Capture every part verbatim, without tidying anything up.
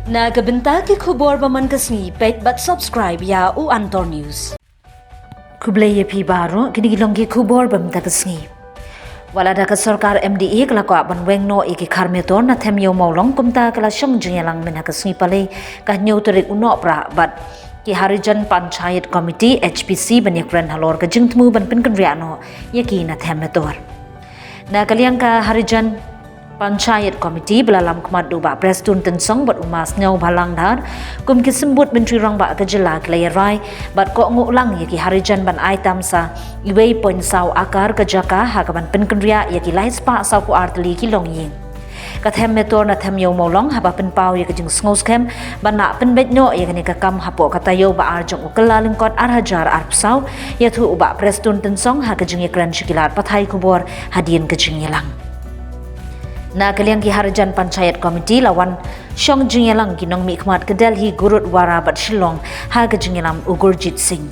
Na ka bynta ki khubor ba man ka sngi, peit bad subscribe ïa u Antor News. Khublei ïa phi baroh, kine ki long ki khubor ba mynta ka sngi. Wat la da ka sorkar M D A ka la kwah ban weng noh ïa ki khar metor na Them Ïew Mawlong, kumta ka la shong jingïalang mynha ka sngi Palei ka hynñiew tarik u Nohprah bad ki Harijan Panchayat Committee, H P C, ban ïakren halor ka jingthmu ban pynkynriah noh ïa ki na Them metor. Na ka liang ka Harijan Panchayat Committee ba la lam khmat da u Bah Prestone Tynsong bad u Ma Sniawbhalang Dhar kum ki symbud Myntri Rangbah ka jylla, ki la ïarai bad kohnguh lang ïa ki Harijan ban ai tam sa wei point saw akar ka jaka ha kaban pynkynriah ïa ki lai spah saw phew ar tylli ki longïing. Ka Them metor na Them Ïew Mawlong haba pynpaw ïa ka jingsngewskhem ban lah pynbeit noh ïa kane ka kam hapoh ka taïew ba ar jong u Kyllalyngkot ar hajar arphew saw, ïathuh u Bah Prestone Tynsong ha ka jingïakren sha ki lad pathai khubor hadien ka jingïalang. Na ka liang ki Harijan Panchayat Committee la wan shong jingïalang ki nongmihkhmat ka Delhi Gurudwara bad Shillong ha ka jingïalam u Gurjit Singh.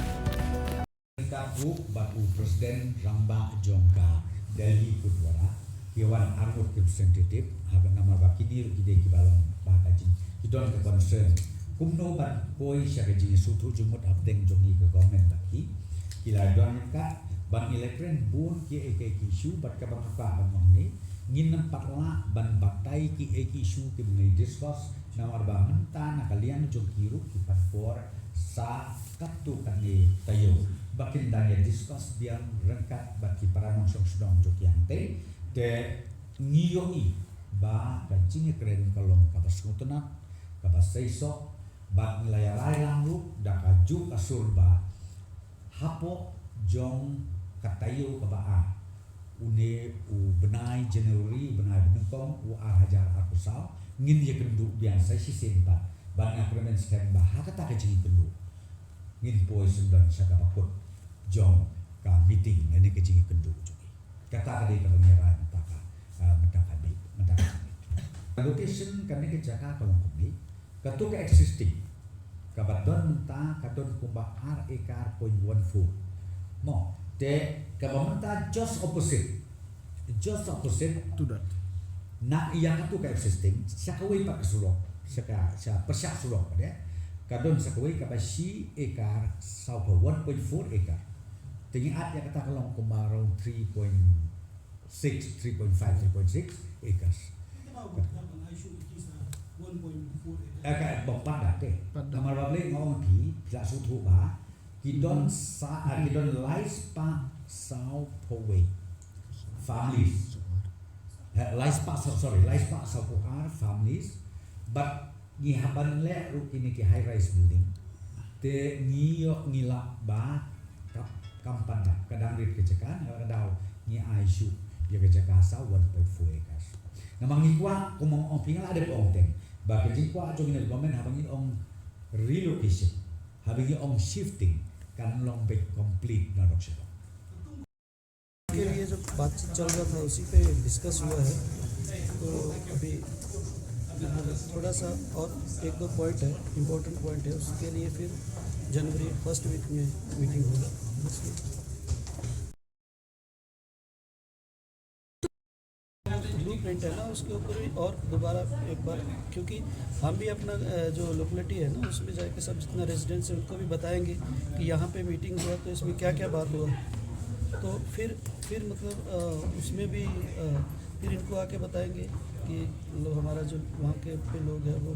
Ka u bad u President Rangbah jong ka Delhi Gurudwara, ki wan arngut ki representative, haba namar ba kine ruh ki dei kiba long ba ka jing, ki don ka concern kumno ban poi sha ka jingïasngewthuh jingmut hapdeng jong ngi ka government bad ki. Ki la don ka ban ïakren bun kiei kiei ki issue, bad kaba nga kwah ban ong ne, ngin ym pat lah ban batai kiei ki issue kiba ngi discuss, namar ba mynta na ka liang jong ki ruh ki pan por sa katto katne taïew ba kin dang ïa discuss biang ryngkat bad ki para nongshong shnong jong ki hangtei. Te ngi ïohi ba ka jingïakren ka long kaba sngewtynnat, kaba seisoh, bad ngi la ïarai lang ruh da kajuh ka sur ba hapoh jong ka taïew kaba ar, une u bnai January, u bnai ba nyngkong u ar hajar arphew saw, ngin ïakynduh biang sa shisien pat, bad nga kyrmen skhem ba ha kata ka jingïakynduh ngin poi syndon sha kaba kut jong ka meeting lane ka jingïakynduh jong ngi. Kata ka dei kaba ngi rai mynta ka, ah, mynta ka dei, mynta ka dei. Location kane ka jaka ka long kumne, kato ka existing kaba don mynta ka don kumba ar ekar point one four. Mo, te kaba mynta just opposite, just opposite to that, na ïa kato ka existing, sha kawei pat ka surok, sha ka, sha pyrshah surok pat, eh, ka don sha kawei kaba shi ekar saw phew, one point four acre. Te ngi at ïa kata ka long kumba around three point six, three point five, three point six acres. Eh, ka bym pat da te. Pat da. Namar ba balei nga ong phi, phi la sngewthuh ba ki don sa, ah, ki don lai spah saw phew wei families. Eh, lai spah, so-, sorry, lai spah saw phew ar families. But ngi hap ban leh ruh kine ki high rise building, te ngi ïoh ngi lap ba ka, kam pat da, ka dang rit ka jaka, na ka daw ngi ai shuh ïa ka jaka sa one point four acres. Namar ngi kwah, kum ong phi, nga la dep ong teng ba ka jingkwah jong ngi na government, haba ngi ong relocation, haba ngi ong shifting, kan long beit complete na dok sha dok. के लिए जो बातचीत चल रहा था, उसी पे डिस्कस हुआ है। तो अभी थोड़ा सा और एक दो पॉइंट है, इम्पोर्टेंट पॉइंट है, उसके लिए फिर जनवरी फर्स्ट वीक में मीटिंग होगा। ब्लूप्रिंट है ना, उसके ऊपर भी और दोबारा एक बार, क्योंकि हम भी अपना, अ, जो लोकेलिटी है ना, उसमें जाके सब जितना रेजिडेंट्स है, उनको भी बताएंगे कि यहाँ पे मीटिंग हुआ, तो इसमें क्या क्या बात हुआ। तो फिर, फिर मतलब, अ, उसमें भी, अ, फिर इनको आके बताएंगे कि मतलब हमारा जो वहाँ के पे लोग हैं, वो